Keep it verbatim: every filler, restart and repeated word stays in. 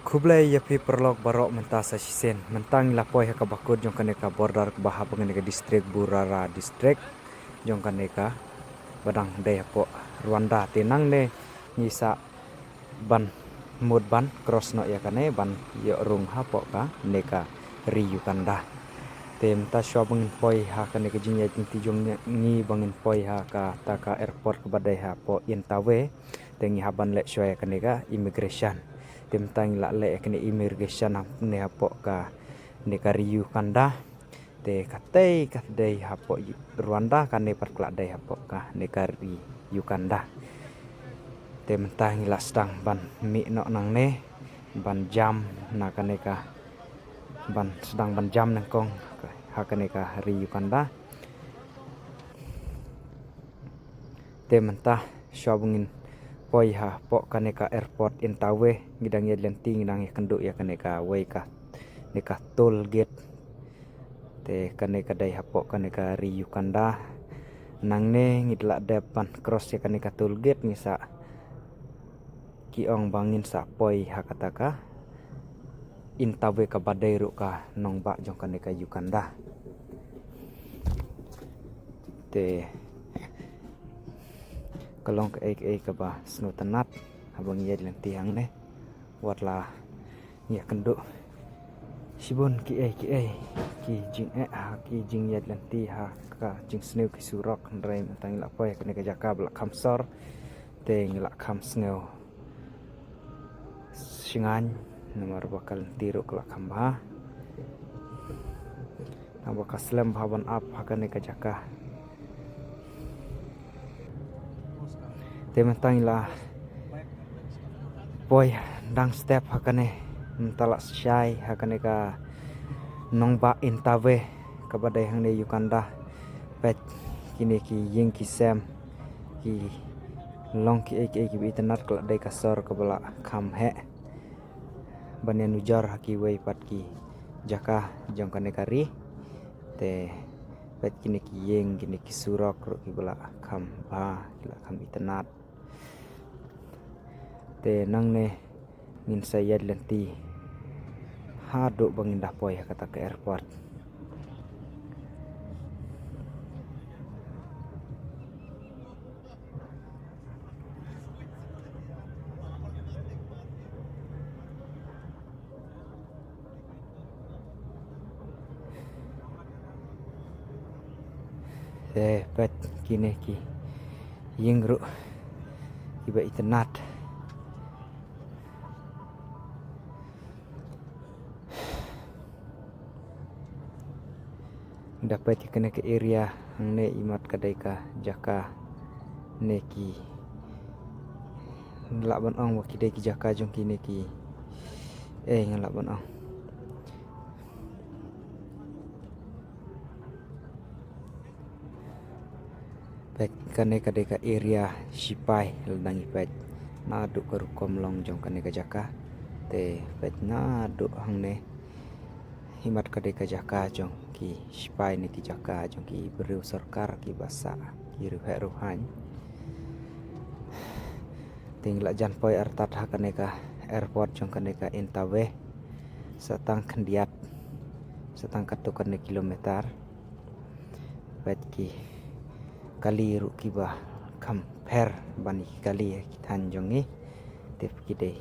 Khublei ïa phi paralok baroh mynta sa shisien. Mynta ngi la poi ha kaba kut jong kane ka border kaba hap kane ka district, Burara district, jong kane kaba dang dei hapoh Rwanda. Te nangne ngi sa ban mut ban cross noh ïa kane ban ïoh rung hapoh kane ka ri Uganda. Te mynta shuwa ba ngin poi ha kane ka jingïaid lynti jong ngi ba ngin poi ha kata ka airport kaba dei hapoh Entebbe. Te ngi hap ban leit shuwa ïa kane ka immigration. Te mynta ngi la leit ïa kane immigration hangne hapoh kane ka ri Uganda. Te katei ka dei hapoh Rwanda, kane pat ka la dei hapoh kane ka ri Uganda. Te mynta ngi la sdang ban mih noh nangne ban jam na kane ka, ban sdang ban jam nyngkong ha kane ka ri Uganda. Te mynta shuwa ba ngin poi hapoh kane ka airport Entebbe, ngi dang ïaid lynti, ngi dang ïakynduh ïa kane kawei ka, ne ka toll gate. Te kane ka dei hapoh kane ka ri Uganda. Nangne ngi la dep ban cross ïa kane ka toll gate, ngi sa, ki ong ba ngin sa poi ha kata ka Entebbe kaba dei ruh ka nongbah jong kane ka Uganda. Te ka long kaei kaei kaba sngewtynnat haba ngi ïaid lynti hangne. Wat la ngi ïakynduh shibun kiei kiei ki jingeh ha ki jingïaid lynti ha ka jingsniew ki surok, hynrei mynta ngi la poi ha kane ka jaka ba la kham sor. Te ngi la kham sngew shngaiñ namar ba ka lynti ruh ka la kham bha. Naba ka slem bha ban ap ha kane ka jaka. Te mynta ngi la poi dang step ha kane, mynta la shai ha kane ka nongbah Entebbe kaba dei hangne Uganda. Peit kine ki ïing ki sem, ki long kiei kiei kiba itynnat, ka la dei ka sor kaba la kham heh ban ïanujor ha kiwei pat ki jaka jong kane ka ri. Te peit kine ki ïing, kine ki surok ruh kiba la kham bha, ki la kham itynnat. Te nangne ngin sa ïaid lynti haduh ba ngin da poi ha kata ka airport. Te peit kine ki ïing ruh kiba itynnat. Da peit kane ka area hangne, imat ka dei ka jaka ne ki, nga lah ban ong ba ki dei ki jaka jong kine ki, eh, nga lah ban ong. Peit kane ka dei ka area shipai, lada ngi peit naduh ka rukom long jong kane ka jaka. Te peit naduh hangne, imat ka dei ka jaka jong ki shipai ne ki jaka jong ki briew sorkar kiba sah ki riewheh riewhaiñ. Te ngi la jan poi artat ha kane ka airport jong kane ka Entebbe. Sa tang khyndiat, sa tang katto katne kilometer. Peit ki kali ruh kiba kham pher ban ki kali ki thaiñ jong ngi. Te ki dei